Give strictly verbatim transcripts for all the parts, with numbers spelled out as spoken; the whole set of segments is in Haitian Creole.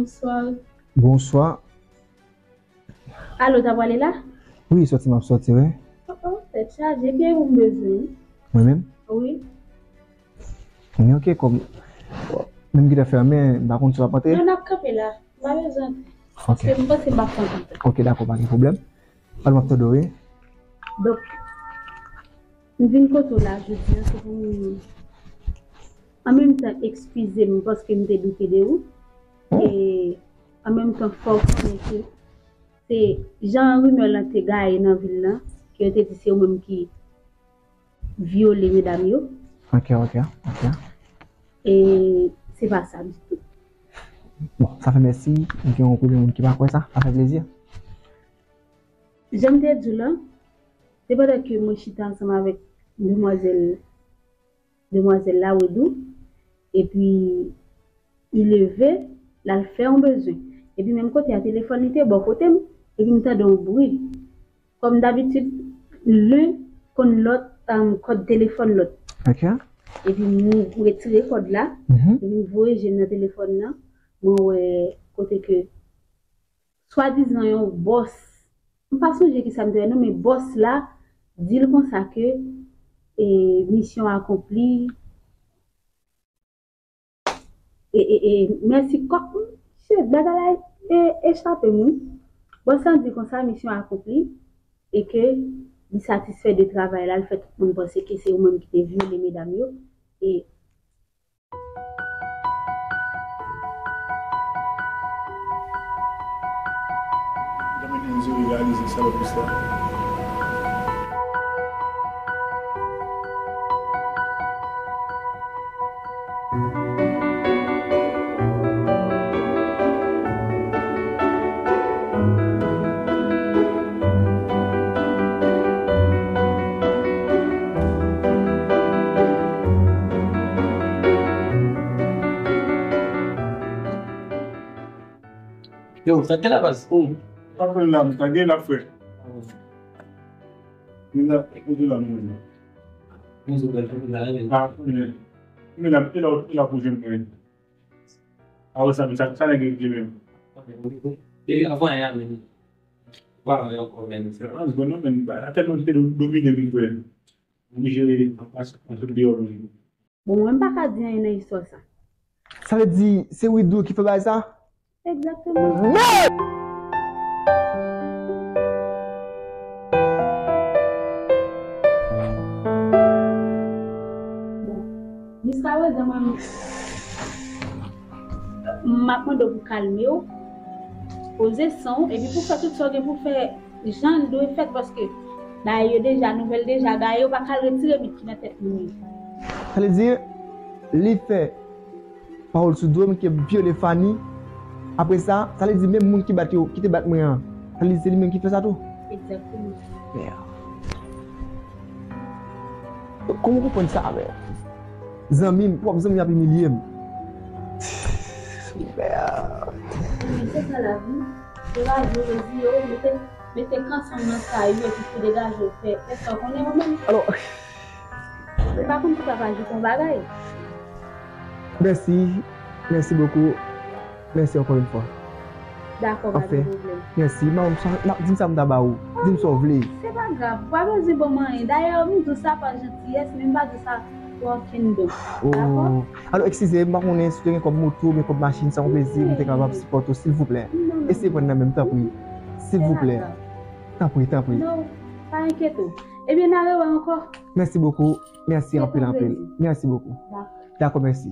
Bonswa. Bonswa. Alo, ta pwale la? Wi, sòti m ap sòti, wi. Oh, oh, tèt chaje, gen ou m bezwen, wi. Mwen menm? Wi. Men ok, kòm menm ki ta fèmen, m pa konn si w ap antre. Non, n ap kanpe la. M pa bezwen antre. Ok. Paske m panse m pa pran tan. Ok, dakò, pa gen pwoblèm. Alo, m ap tande w, wi. Donk, m vin kote w la jodi a, se pou m an menm tan ekskize m paske m te doute de ou. Oh. E an menm tan, fò w konnen ke se jan rimè lan te gaye nan vil lan, ke yo te di se ou menm ki vyole medam yo. Ok, ok, ok. E se pa sa ditou. Bon, sa fè mèsi. M gen yon premye moun ki pa kwè sa. Sa fè plezi. Jan m te di w lan, se pandan ke mwen chita ansanm avèk demwazèl, demwazèl la, Wedou, epi li leve, l al fè yon bezwen. Epi menm kote a, telefòn li te bò kote m, epi m tande yon bri. Kòm dabitid, len konn lòt, um, kòd telefòn lòt. Ok. Epi m retire kòd la, mhm, epi m voye je m nan telefòn nan, mwen wè kote ke swadizan yon bòs, m pa sonje kisa m te wè non, men bòs la di l konsa ke, e, misyon akonpli. E, e, e, mèsi kòk, mesye, bagay la, e, echape m, wi. Bòs la di konsa, misyon akonpli, e ke li satisfè de travay la, l fè tout moun panse ke se ou menm ki te vyole medam yo, e Gade moun yo reyalize salopri sa. Yo, sa te la baz. Oh. Pa pran la, ta gen la, frè. Vin la, kote la nou menm. Vin sou bèl kote la, vin. Ah, men. Men la, e la, e la pou jwenn mwen. Ah, wè sa, sa, sa nèg regle menm. E avan, y a menm. Pa wè ankò menm. Ah, bon, non, men, ba, atè nou te domine, vin frè. Oblije pase, pase deyò menm. Bon, mwen m pa ka di anyen nan istwa sa. Sa vle di, se Widou ki fè bagay sa? Egzakteman. Non! Bon, jiskaprezan, mwen, m ap mande w pou kalme w, poze san w, epi pou fè tout sa w gen pou fè jan l dwe fèt, paske bagay yo deja, nouvèl deja gaye, ou pa ka al retire mit ki nan tèt moun yo. Sa vle di, li fè pawòl sou do m ke m vyole Fanny. Apre sa, sa vle di menm moun ki bat yo, ki te bat mwen an, sa vle di se li menm ki fè sa tou? Egzakteman. Mèd. Kòman w konprann sa, mèd? Zanmi m, pwòp zanmi m ap imilye m. Mèd. Men se sa lavi. Degaje w, reziye w, mete, mete kan ansanm nan sa yo, epi pou degaje w fè, èske w konnen ou menm? Alò, m pa konn si papa jou kon bagay. Mèsi, mèsi bokou. Mèsi ankò yon fwa. Dakò, pa gen pwoblèm. Mèsi. Manman, sa, di m sa m ta ba ou. Di m sa w vle. Se pa grav. Ou pa bezwen ban m anyen. Dayè, m di w sa pa jantiyès, men m pa di w sa pou okenn don. Oh. Dakò? Alò, eskize, m pa konnen si w te gen kòb moto oubyen kòb machin, sa yon plezi, m te kapab sipòte w, silvouplè. Non, non. Eseye pran nan men m, tanpri. Silvouplè. Tanpri, tanpri. Non, pa enkyete w. Ebyen, n a rewè ankò. Mèsi bokou. Mèsi anpil, anpil. Mèsi bokou. Dakò. Dakò, mèsi.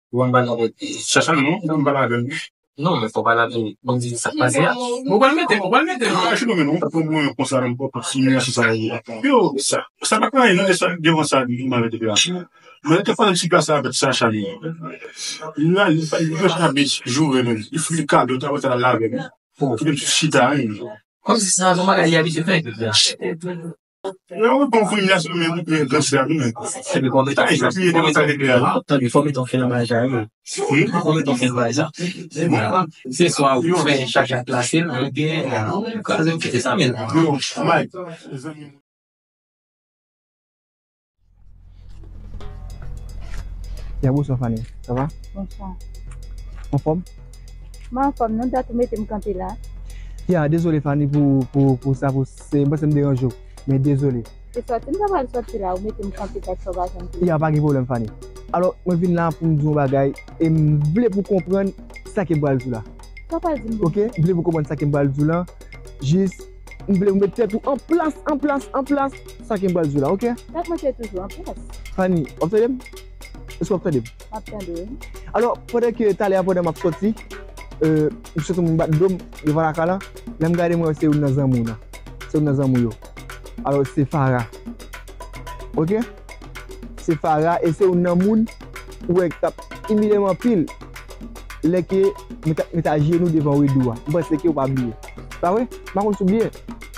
Ou ann pale avèk Chacha, non? Ou ann pale avè l. Non, men fò pale avè l. Bon, di sa k pase a. Ou pral mete, ou pral mete. Mwen pa chita, men non. Pou mwen, konsa, m poko si mwen sa. Yo, sa, sa pa ka, non, sa, devan sa, li mal te fè. Mwen te fè yon ti plas avèk Chacha, li. Li la, li pa, li pa sa, men joure, men. Li fè kado, ta, ta, la, avè l. Ki te chita, wi. Kòmsi sa, se yon bagay li abitye fè. Yo, bon, pou li la, se menm, men, gangsta, wi, men. Epi kòmsi ta, kòmsi ta, tande, fò met yon fen nan bagay sa, wi. Wi. Fò met yon fen nan bagay sa. Se swa ou fè Chacha plase l, oubyen, kraze l, kite sa, men. Yo, Mike. Ya, bonswa, Fanny. Sa va? Bonswa. Anfòm? Mwen anfòm, non, dat ou mete m kanpe la. Ya, dezole, Fanny, pou, pou, pou sa, pou se, mwen panse m deranje w, men dezole. Se sòti m ta pral sòti la, ou mete m kanpe, dat sa w pa janm di. Ya, pa gen pwoblèm, Fanny. Alò, mwen vin la pou m di w yon bagay, e m vle pou w konprann sa ke m pral di w la. Sa w pral di m? Ok, m vle pou w konprann sa ke m pral di w la. Jis, m vle w met tèt ou an plas, an plas, an plas, sa ke m pral di w la, ok? Tèt mwen te toujou an plas. Fanny, w ap tande m? Èske w ap tande m? M ap tande, wi. Alò, pandan ke talè a, pandan m ap sòti, euh, m sòti, m bat do m devan lakay la, lè m gade, m wè se youn nan zanmi w nan. Se youn nan zanmi w yo. Alò, se Farah. Ok? Se Farah, e se youn nan moun ou wè k t ap imilye m anpil lè ke m t, m t ajenou devan Wedou a. M panse ke w pa bliye. Pa vre? M pa konn si w bliye.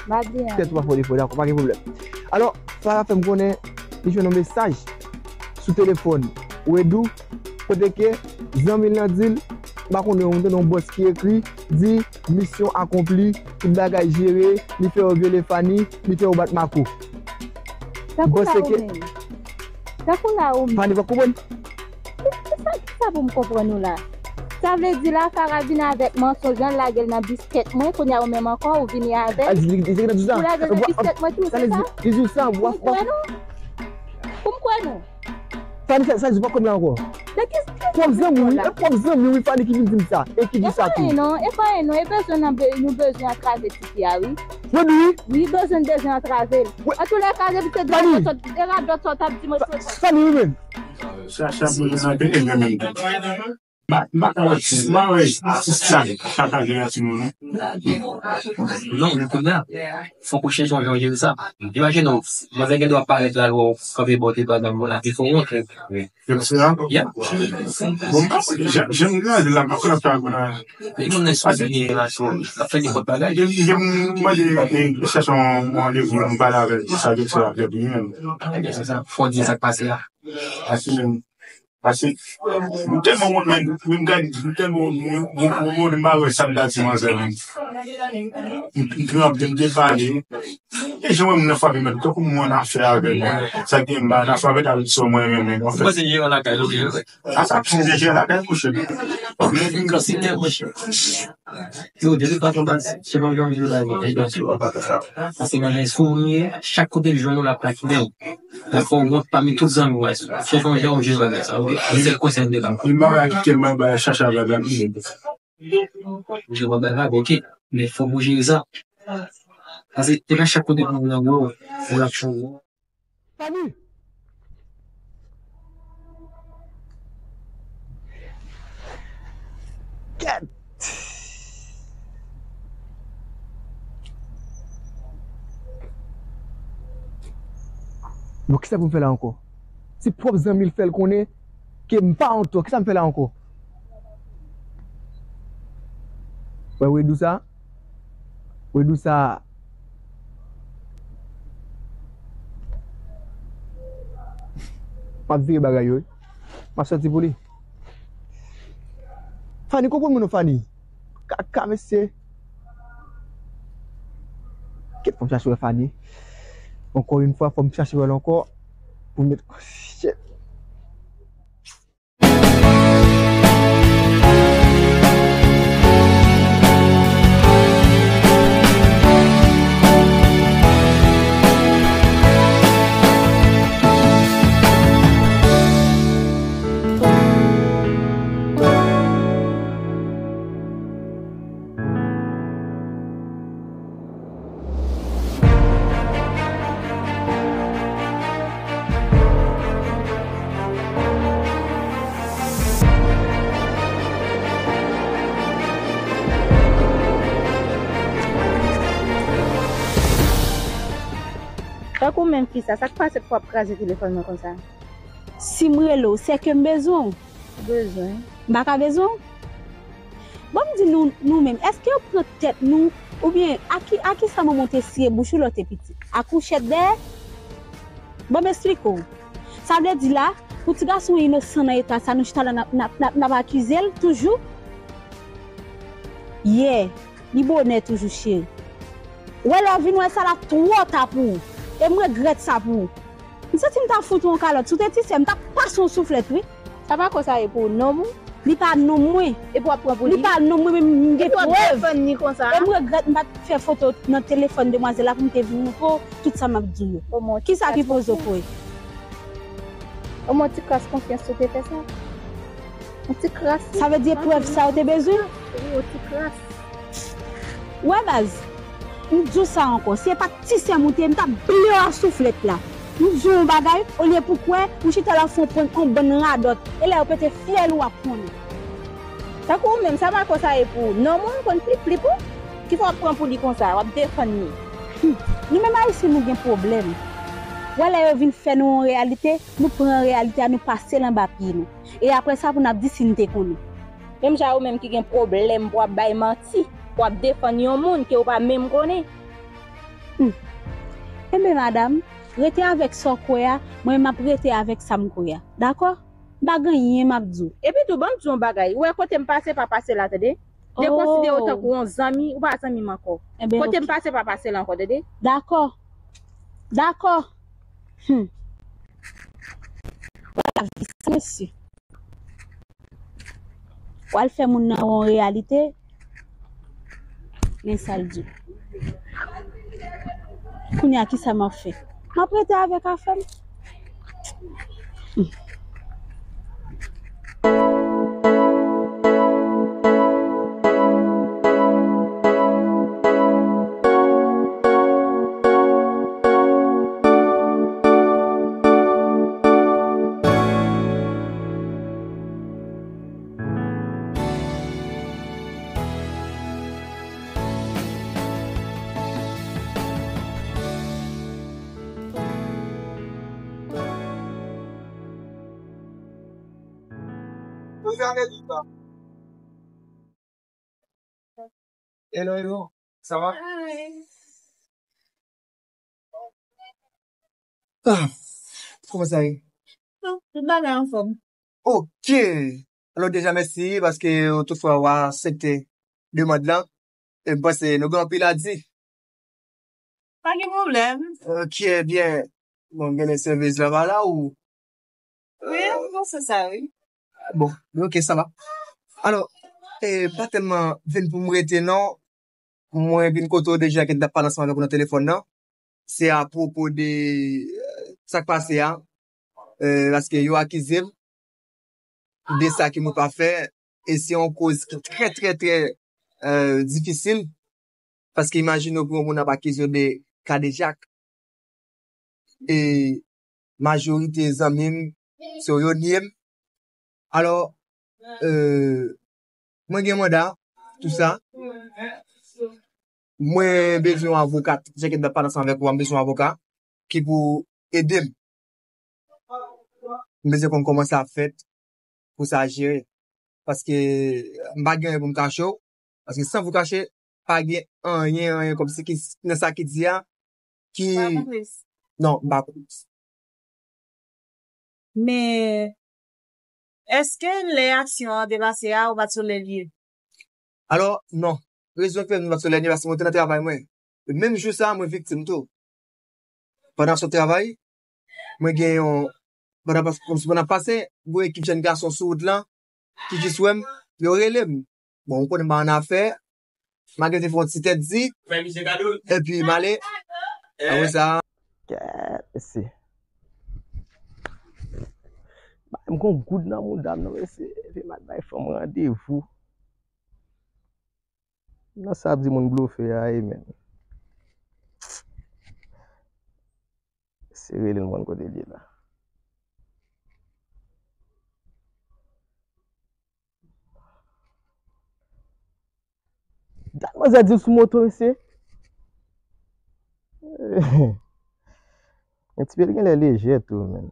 M pa bliye. Tèt ou pa fè w defo, dakò, pa gen pwoblèm. Alò, Farah fè m konnen li jwenn yon mesaj sou telefòn Wedou, kote ke zanmi l lan di l, m pa konnen, yon, yon bòs ki ekri, di, misyon akonpli, tout bagay jere, li fè yo vyole Fanny, li fè yo bat Marco. Tankou la ou menm. Tankou la ou menm. Fanny pa konprann. Kisa, kisa pou m konprann ou la? Sa vle di la, Farah vin avèk mansonj lan, lage l nan biskèt mwen, kounye a ou menm ankò, ou vini avèk. Ou lage l nan biskèt mwen tou, se sa? Li di sa, w ap. Pou m kwè nou? Pou m kwè nou? Fanny, sa, sa di pa kòm la ankò. Kòm zanmi, wi, e kòm zanmi, wi, Fanny ki vin di m sa, e ki di sa tou. E pa anyen non, e pa anyen non, e bezwen nan be-, nou bezwen antrave tifi a, wi. Wi, wi. Wi, bezwen, bezwen antrave l. Antoulèka, depi se de radòt sa w t ap di mwen. Fanny, wi, menm. Sa, sa, pou nou nan de, e menm. M pa, m pa ka wè ti, m pa wè ti sa, sa ka jere timoun, non. Non, men kounye a, fòk ou chèche yon jan jere sa. Imajine w, manzè gen dwa parèt la, l wè w kanpe bò de bagay, bon, la, li fè w wont. Se sa? Ya. Bon, m pa, jan, jan m gade la, m pa konn sa, bon, la. Li konn nan sou relasyon, l ap fè nenpòt bagay. Jan, jan m mande, e, chèche yon, yon randevou, m pale avè l, sa, sa, sa, sa, sa. Ebyen, se sa, fò w di sa k pase a. Pase menm. Pase, m tèlman wont, men, men m gade, m tèlman wont, m, m, m, m, m pa wè sa m ta di manzè, men. M, m tranble, m defale. E jan wè moun nan frape, men, tankou m wè nan afè avè l, men. Sa gen m nan afè avè l, sa mwen renmen, men. Mwen se jeran lakay, ok. A sa, se jeran lakay, mouche. Men, men, men, Yo, depi pa konn baz, se pa jan w jwe bagay, e donk, paske manzè sou ou ye, chak kote l jwenn ou, l ap lakile w. L ap fè w wont pami tout zanmi w yo. Se pa jan w jwe bagay sa, wi. Se sèl konsèy m te ka ba w. Li pa ka kite mwen ba chacha bagay. Jwe bagay la, ok. Men fòk ou jere sa. Paske se pa chak kote pou w nan gwo, pou l ap fè w. Fanny! Kèt! Bon, kisa pou m fè la ankò? Se pwòp zanmi l fè l konnen ke m pa antò. Kisa m fè la ankò? Wè, Wedou sa? Wedou sa? M ap vire bagay yo, wi. M ap sòti pou li. Fanny, konprann mwen non, Fanny. Kaka, mesye. Kèt, fò m chache wè Fanny. Ankò yon fwa, fò m chache wè l ankò. Pou m met, shit. Tankou menm fi sa, sa k pase pou w ap kraze telefòn mwen konsa? Si m rele w, se ke m bezwen w. Bezwen. M pa ka bezwen w. Bon, m di nou, nou menm, èske yo pran tèt nou, oubyen a ki, a ki sa manman w te siye bouch ou lè w te piti? A kouchèt dèyè? Bon, m esplike w. Sa vle di la, pou ti gason inosan nan eta sa, nou chita la, n ap, n ap, n ap, n ap akize l toujou? Yeah, li bonè toujou, cheri. Wè, lè w vin wè sa la twò ta pou ou. E m regrèt sa pou ou. M santi m ta fout ou yon kalòt. Si w te ti sè, m ta pase yon souflèt, wi. Sa pa konsa ye pou ou, non, moun. Li pa nonm mwen. Epi w ap pran pou li? Li pa nonm mwen, men m gen prèv. Epi w ap defann li konsa? E m regrèt m pa t fè foto nan telefòn demwazèl la pou m te vin montre w tout sa m ap di w yo. Kisa ki poze w kwè? Omwen, yon ti kras konfyans ou te fè sa? Yon ti kras. Sa vle di eprèv sa ou te bezwen? Wi, yon ti kras. Wè baz, m di w sa ankò, si e pa t ti sè m ou te ye, m t ap ble w a souflèt la. M di w yon bagay, olye pou kwè, ou chita la fè w pran yon bann radòt, e lè yo pete fyèl ou w ap konnen. Tankou ou menm, sa pa konsa ye pou ou. Non, moun konn plip plip ou, ki fè w ap pran pou li konsa, w ap defann li. Hmm. Nou menm Ayisyen, nou gen pwoblèm. Wè lè yo vin fè nou yon reyalite, nou pran reyalite a, nou pase l anba pye nou. E apre sa, pou n ap di si n te konnen. Menm jan ou menm ki gen pwoblèm pou w ap bay manti, pou w ap defann yon moun ke w pa menm konnen. Hmm. Enben, madanm, rete avèk sa w kwè a, mwen, m ap rete avèk sa m kwè a. Dakò? M pa gen anyen m ap di w. Epi tou, ban m di w yon bagay. Ou wè kote m pase, pa pase la, tande? Dekonsidere w tankou yon zanmi, ou pa zanmi m ankò. Enben, kote m pase, pa pase la ankò, tande? Dakò. Dakò. Hmm. Wè lavi sa, mesye. W al fè moun nan wè yon reyalite, men sa l di w. Kounye a, kisa m ap fè? M ap rete avèk afè m. Hello, hello. Sa va? Hi. Ah, kòman sa ye? Non, tout bagay anfòm. Ok. Alò, deja, mèsi paske ou toutfwa ou aksepte demann lan. E m panse nou gen anpil a di. Pa gen pwoblèm. Ok, byen. Bon, m gen sèvis la pa la ou? Wi, m panse sa, wi. Bon, ok, sa va. Alò, e, pa tèlman vin pou m rete, non. Mwen vin kote w deja ke m t ap pale ansanm avèk ou nan telefòn nan. Se apwopo de, eh, sa k pase a. Eh, paske yo akize m de sa ke mwen pa fè. E se yon koz ki trè, trè, trè, eh, difisil. Paske imajine w pou yon moun ap akize w de kadejak. E majorite zanmi m, se yo ye m. Alò, eh, mwen gen manda, tou sa. Mwen bezwen yon avoka, jan ke m t ap pale ansanm avèk ou a, m bezwen yon avoka ki pou ede m. M bezwen konn kòman sa fèt pou sa jere. Paske m pa gen anyen pou m kache w. Paske san pou kache, pa gen anyen, anyen kòmsi ki nan sa ki di a ki... Ou pa konplis? Non, m pa konplis. Men, èske lè aksyon an te pase a, ou pa t sou lènye? Alò, non. Rezon ki fè m pa t sou lènye, paske mwen te nan travay mwen. E menm jou sa a, mwen viktim tou. Pandan m sot travay, mwen gen yon, pandan, kòmsi pandan m pase, gen yon ekip jèn gason sou wout lan, ki jis wè m, yo rele m. Bon, ou konnen m pa annafè, malgre m te fè yon ti tèt di, epi m ale. Apre sa, kèt, mesye. Bay m gon goud nan mouda m, non, mesye. Epi m al bay fanm randevou. Nan sa ap di moun blofe a, e men. Se rele l, m konn kote l ye la. Dat manzè di l sou moto, mesye. Yon ti pye l genlè lejè tou, men.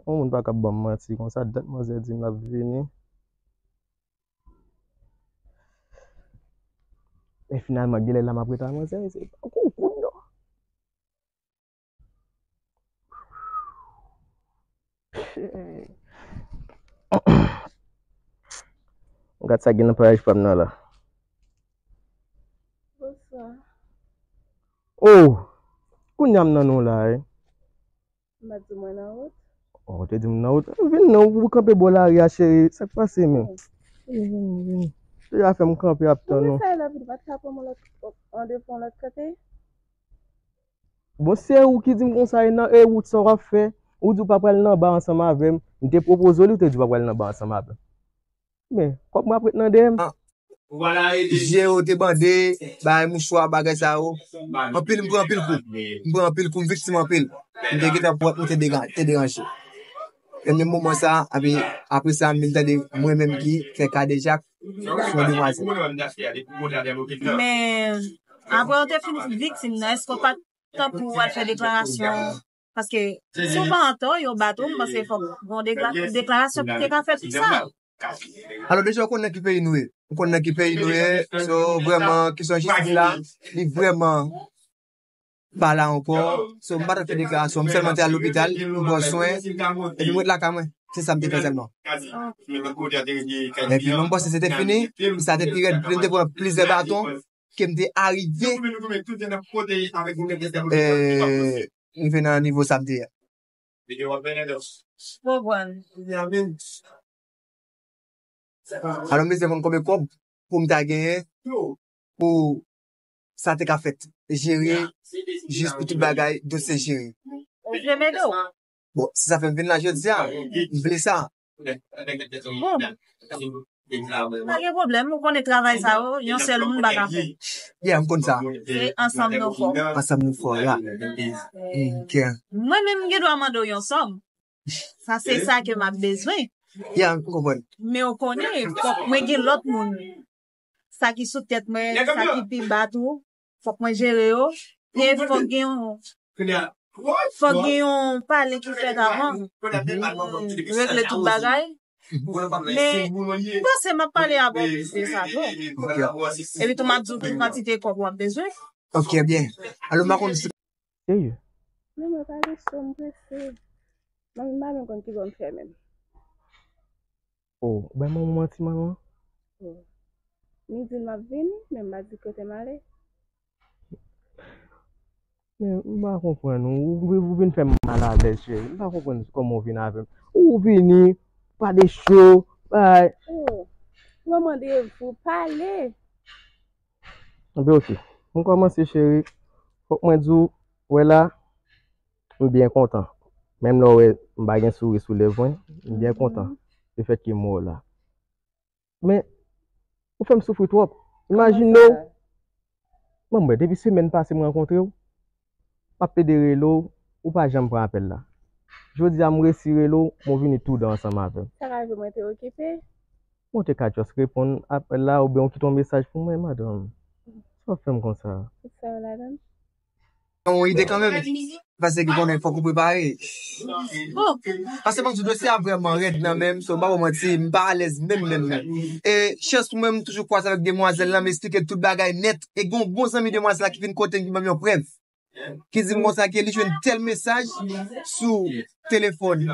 Yon moun pa kab ban m manti konsa, dat manzè di m l ap vini. Men finalman, genlè la m ap ret a manzè, mesye. Pa gon goud, non. Gad sa gen nan paj pa m nan la. Bonswa. Oh! Kounye a m nan nou la, wi. M pa t di w mwen nan wout? Oh, ou te di m nan wout. Vin non, ou kanpe bò lari a, cheri. Sa k pase, men? Vini, vini, vini. Deja fè m kanpe ap tann ou. Mwen sa la vin pa t ka pran m lòt, an de fon lòt kote? Bon, se ou ki di m konsa, e nan, e wout sa w ap fè? Ou di w pa pral nan ba ansanm avè m. M te pwopoze w li, ou te di w pa pral nan ba ansanm avè m. Men, kòb mwen ap ret nan dèyè m. Je yo te bande, bay mouchwa, bagay sa yo. Anpil, m pran anpil kou. M pran anpil kou, m viktim anpil. M te gentan pwòp, m te dega-, te deranje. E menm moman sa, apre, apre sa, m vin tande mwen menm ki fè kadejak sou yon demwazèl. Men, apre w te fin viktim nan, èske w pa t tanpri w al fè deklarasyon? Paske si w pa antò, yo bat ou, m panse fòk gon dekla-, deklarasyon ki te ka fèt pou sa. Alò, deja, ou konn nan ki peyi nou ye. Ou konn nan ki peyi nou ye. So, vrèman, kesyon jistis la, li vrèman pa la ankò. So, m pa t ap fè deklarasyon. M sèlman te al lopital, m pran swen, epi m ret lakay mwen. Se sa m te fè sèlman. Epi, mwen panse se te fini, sa te pi rèd, m te pran plizyè baton, ke m te arive, eh, rive nan nivo sa m te ye a. Konprann. Alò, m bezwen konn konbyen kòb pou m ta genyen pou sa te ka fèt. Jere jis pou tout bagay, dosye jere. Ou vle m ede w? Bon, se sa fè m vin la jodi a. M vle sa. Bon. Pa gen pwoblèm, ou konnen travay sa yo, yon sèl moun pa ka fè. Yeah, m konn sa. Se ansanm nou fò. Ansanm nou fò, yeah. Mm, ok. Mwen menm, m gen dwa mande w yon sòm. Sa se sa ke m ap bezwen. Yeah, m konprann. Men w konnen, fòk mwen gen lòt moun. Sa ki sou tèt mwen, sa ki pi ba tou, fòk mwen jere yo. E fòk gen yon, fòk gen yon pale ki fèt avan. Regle tout bagay. Men, m panse m ap pale avè w plis de sa tou. Ok. Epi tou, m ap di w ki kantite kòb w ap bezwen. Ok, byen. Alò, m pa konn si... Serye? Non, mwen pa gen cho, m prese. Manmi m pa menm konn kibò m fè menm. Oh, ou bay manman w manti, manman? Oh. Li di l m ap vini, men m pa di kote m ale. Men, m pa konprann ou. Ou, ou vin fè m malalèz, cheri. M pa konprann kòman w vin avè m. Ou vini, pa de cho, bay. Oh, pran randevou, pale. Enben, ok. M kòmanse, cheri. Fòk mwen di w, wè la, m byen kontan. Menm lè w wè m pa gen souri sou lèv mwen, m byen kontan. Mhm. Lefètke m wè w la. Men, ou fè m soufri twòp. Imajine w. Kòman sa? Bon, mwen, depi semèn pase m rankontre w, m ap plede rele w, ou pa janm pran apèl la. Jodi a, m resi rele w, men w vini toudan ansanm avè m. Sa ka rive mwen te okipe. Bon, w te ka just reponn apèl la, oubyen w kite yon mesaj pou mwen, madanm. Sa w ap fè m konsa? Tout sa yo ladan. yon ide kanmenm. Paske ki konnen fòk ou prepare. Paske m ap di dosye a vrèman rèd nan men m, so m pa ba w manti, m pa alèz menm, menm, menm. E chans pou mwen, m toujou kwaze avèk demwazèl lan, m esplike tout bagay nèt. E gen yon bon zanmi demwazèl la ki vin kote m, ki ban m yon prèv. Ki di m konsa ke li jwenn tèl mesaj sou telefòn,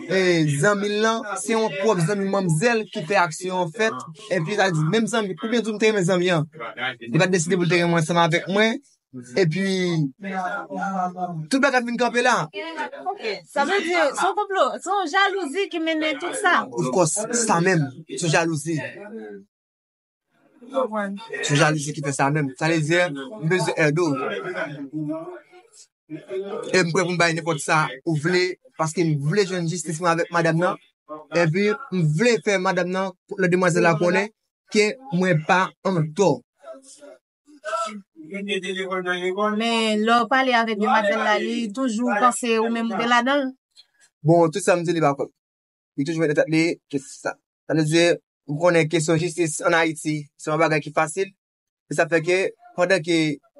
e, zanmi l lan, se yon pwòp zanmi manmzèl ki fè aksyon an fèt, epi sa di menm zanmi, oubyen di w m te renmen zanmi an, li pa t deside pou l te renmen ansanm avèk mwen, epi tout bagay vin kanpe la. Ok, sa vle di, se yon konplo, se yon jalouzi ki mennen tout sa. Of course, sa menm, se yon jalouzi. Se jalouzi ki fè sa menm. Sa vle di, m bezwen èd ou. E m prè pou m bay nenpòt sa ou vle, paske m vle jwenn jistis mwen avèk madanm nan. Epi, m vle fè madanm nan, lòt demwazèl la konnen ke mwen pa antò. Men lè w pale avèk demwazèl la, li toujou panse ou menm ou te ladan l? Bon, tout sa m di, li pa kwè m. Li toujou mete tèt li, ke sa. Sa vle di, m konnen kesyon jistis ann Ayiti, se yon bagay ki fasil. E sa fè ke, pandan ke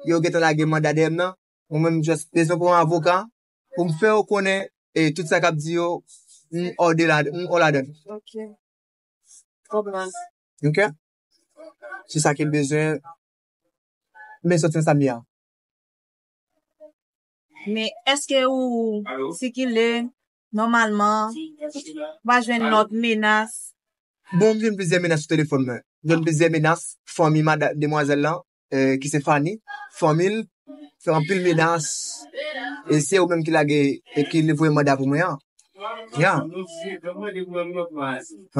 yo gentan lage manda dèyè m nan, mwen menm, m just bezwen pran yon avoka pou m fè yo konnen, e tout sa k ap di yo, m o de la, m o ladan l. Ok. Konprann. Ok? Se sa ke m bezwen. Men sòti nan sa m ye a. Men èske ou sikile nòmalman, ou pa jwenn lòt menas? Bon, m jwenn plizyè menas sou telefòn mwen. M jwenn plizyè menas, fanmi mada-, demwazèl lan, eh, ki se Fanny, fanmi l, fè anpil menas, e se yo menm ki lage, e ki voye manda pou mwen an. Ya.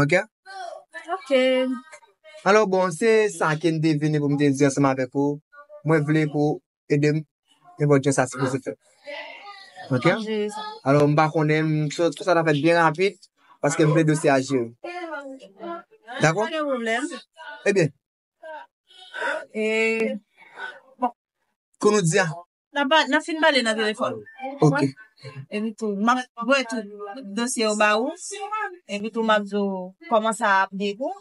Ok? Ok. Alò, bon, se sa ke m te vini pou m te di ansanm avèk ou. Mwen vle pou ede m, nenpòt jan sa sipoze fèt. Ok? Alò, m pa konnen, m, tout, tout sa ta fèt byen rapid, paske m vle dosye a jere. Dakò? Pa gen pwoblèm. Ebyen. E, bon. Kounye a? N ap pa-, n ap fin pale nan telefòn. Ok. Epi tou, m ap voye tout dosye yo ba ou. Epi tou, m ap di w kòman sa ap dewoule.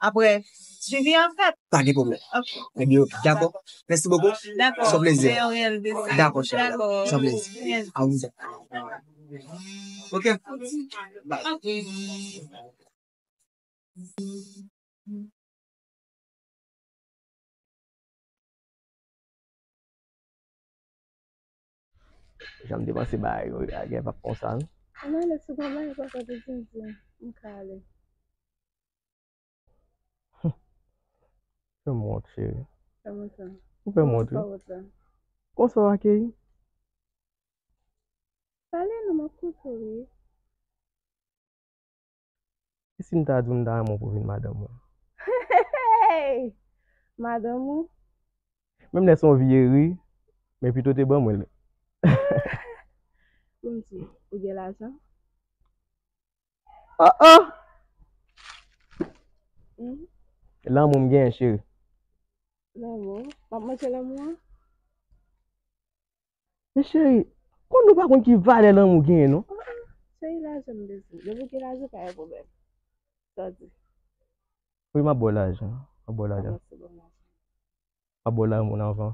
Apre, swivi an fèt. Pa gen pwoblèm. Ok. Ebyen, ok. Dakò. Mèsi bokou. Dakò. Se yon plezi. Se yon reyèl plezi. Dakò, cheri. Dakò. Se yon plezi. Yes. A vous. Ok. Ok. Jan m te panse bagay yo, bagay p ap konsa, non. Ann ale, si w gen bagay papa te di m, di m, m ka ale. Fè m wont, cheri. Fè m wont, sa. Ou fè m wont, wi. Fè m wont, sa. Konsa w akeyi? Pale non, m ap koute w, wi. E si m ta di w m ta renmen w pou w vin madanm mwen? Hey! Madanm ou? Menm lè se yon vye ri, men pito te ban mwen l. Pou m di, ou gen lajan? Ah, ah! Hmm? Lanmou m genyen, cheri. Lanmou? M ap manje lanmou an? Men cheri, konn nou pa konn ki valè lanmou genyen, non. Ah, ah. Cheri, lajan m bezwen. Depi w gen lajan, pa gen pwoblèm. Sa w di? Wi, m ap ba w lajan. M ap ba w lajan. Ah, mèsi, bon lajan. M ap ba w lanmou anvan.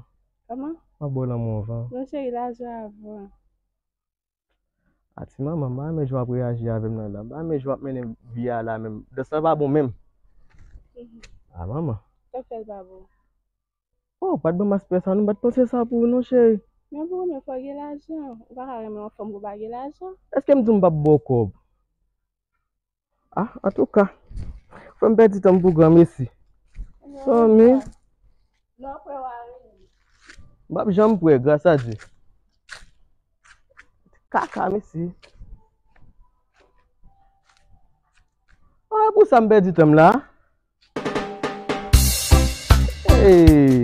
Kòman? M ap ba w lanmou anvan. Non, cheri, lajan avan. A ti manman, m pa renmen jan w ap reyaji avè m nan la. M pa renmen jan w ap mennen vi a la menm. Dans lan pa bon menm. Mhm. A manman. Sa k fè l pa bon? Oh, w pa t ban m aspè sa, non, m pa t panse sa pou ou, non, cheri. Men pou ou menm, fò w gen lajan. Ou pa ka renmen yon fanm pou w pa gen lajan. Èske m di w m p ap ba w kòb? Ah, antouka, fè m pèdi tan m pou granmesi. Zanmi. Lè w prè, w a rele m. M p ap janm prè, gras a Dye. Kaka, mesi. Ah, pou sa m pèdi tan m la. Hey!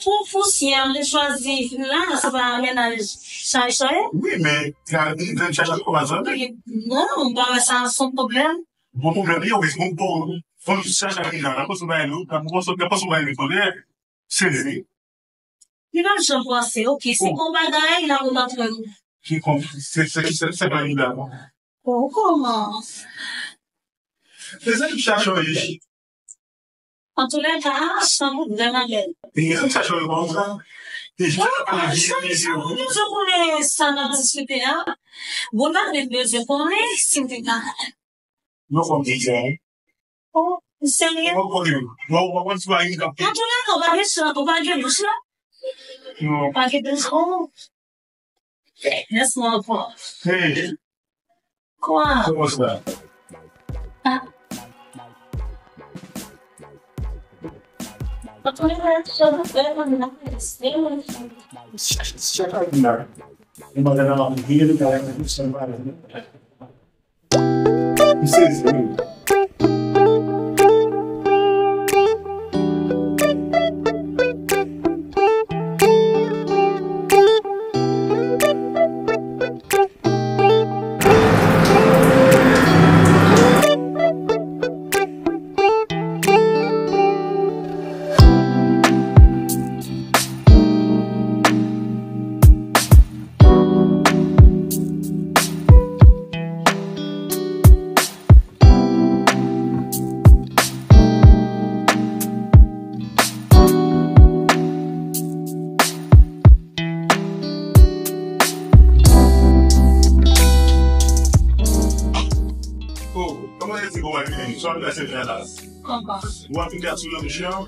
Pou pousyè, m te chwazi la, se pa mennaj Chay Chay? Wi, men, gade, jèn Chay Chay, ou pa zanmi? Non, m pa wè sa se yon pwoblèm. Bon pwoblèm, yo, wi, bon, bon, fanm Chay Chay vin la, nan pòs ou bay li, nan pòs ou bay li, tande, serye. Li pa janm panse, ok, se bon bagay, la ou antre nou. Ki kon, se, se, se, se pa li la. Oh, kòman? Mezanmi, Chay Chay, wi. Antoulèka, chanm ou vrèman bèl. E, sa chanje konsa. E, jan pa vye mezye ou. Mwen bezwen konnen sa n ap diskite a. Bon, la, mwen bezwen konnen si m te ka. Non, kòm te di, hein. Oh, serye? Mwen konnen. Mwen, mwen, mwen, si pa gen kap. Antoulèka, ou pa gen chan, ou pa gen bouch la? Non. Pa gen bouch, oh. Yes, mon enfant. Hey. Quoi? Comment ça va? Ah. Shut up, man. Mwen sezi wi. Oh, kòman se di pou w al vini? Sa w ap pase fè la? Kòman? Ou ap vin gad sou lòt jan?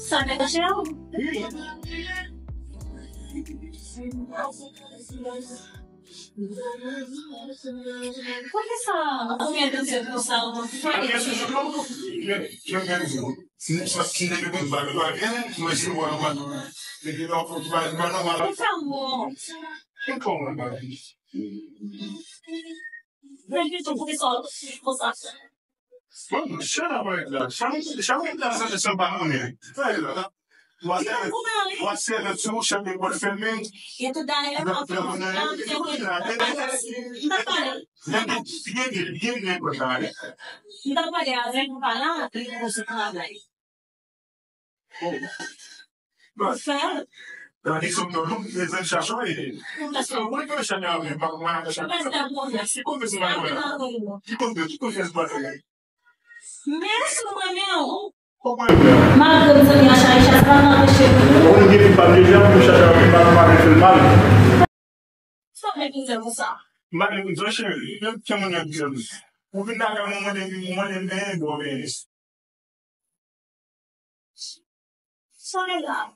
Sa deranje w? Wi. Poukisa ou gen dout konsa? Ou fè m wè. Mwen di tou, poukisa ou konsa? Bon, shut up right la. Shut up, shut up la, sa, sa pa konnen. Sa e la. Wa sè, wa sè, sou chanm de bòl fèmen. E tou dayè, m pa pale. M pa pale avè w, m pa la, li konsa travay. Bon. Sa, gade sou non, non, mezanmi, Chay Chay. Paske mwen ke Chay Chay, mwen, mwen, Chay Chay. Ki konfyans mwen la? Ki konfyans, ki konfyans mwen la? Men si mwen menm. Kòman mwen menm? Malgre m zanmi a Chay Chay, sa pa anpeche m. Ou gen fi pa deja, pou Chay Chay, pa, pa fè l mal. Sa fè pizè konsa? M pa gen pizè, cheri. Menm ke mwen gen pizè. Ou vin lakay mwen, mwen te, mwen te benyen, bò benyen. Soledad.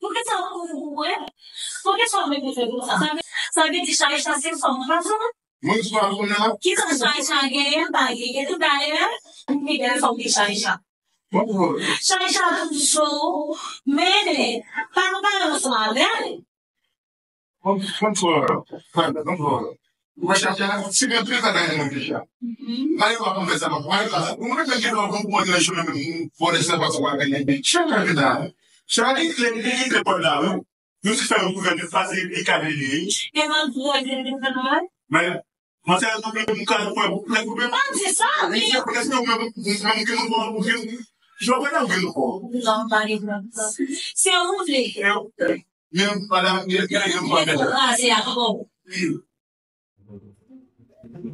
Poukisa ou kouri pou mwen? Poukisa w ap repoze konsa? Sa vle, sa vle di Chay Chay se fanm ou pa sou? Mwen sou a kounye a. Kisa Chay Chay genyen, m pa genyen? Dayè, m pi bèl fanm ke Chay Chay. Chay Chay toujou mennen. Pa nou pale ansanm avè l. Konn, konn fò, konn fò. Ou wè Chay Chay, si gen pil bagay nan vi a. Mwen pa konn fè sa, mwen pa konn fè sa. Ou mwen menm ki nan bon pwòt nan jounen menm, ou pwòt sa pa sou avè nèg. Chay Chay vin la. Chay Chay li kite pòt la, wi. Nou ti fè yon kouvè de fas e kale li. E mwen pwòt de fè nou wè. Men, mwen se yon moun ka kwè pou plè kouvè. Pa di sa, men. Mwen se mwen menm ki nou pwòt pou gen. Jò wè la ou gen nou pwòt. Non, pa gen pwoblèm. Se ou vle. Men, madanm, gen, gen, gen, gen. Kraze ak kò w.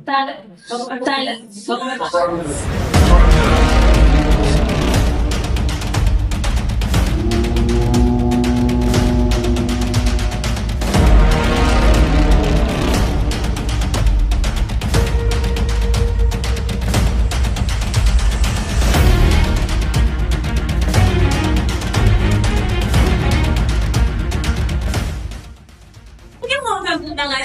Talè, talè.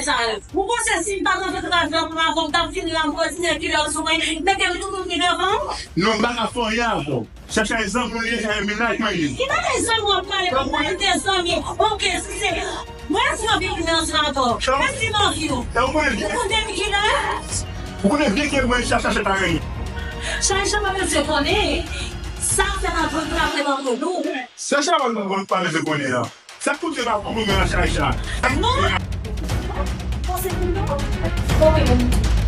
Sa, ou panse si m pa t antre nan travay la pou m avè w, m t ap vini la, m kontinye kilè sou mwen, mete m tounen devan w? Non, m pa ka fè anyen avè w. Chacha e zanmi w li ye, Chacha e mennaj mwen li ye. Ki bagay zanmi w ap pale? Ou pale de zanmi. Oke, si se mwen si w ap vin nan sa ankò. Mwen si m anvi w. Ou konnen byen. Ou konnen ki lè? Ou konnen byen ke mwen Chacha se pa anyen. Chacha pa bezwen konnen. Sa fè n ap antre nan nou. Chacha pa bezwen konnen la. Sa koute pa pwoblèm nan Chacha. Non. Panse pou nou. Oke, bon.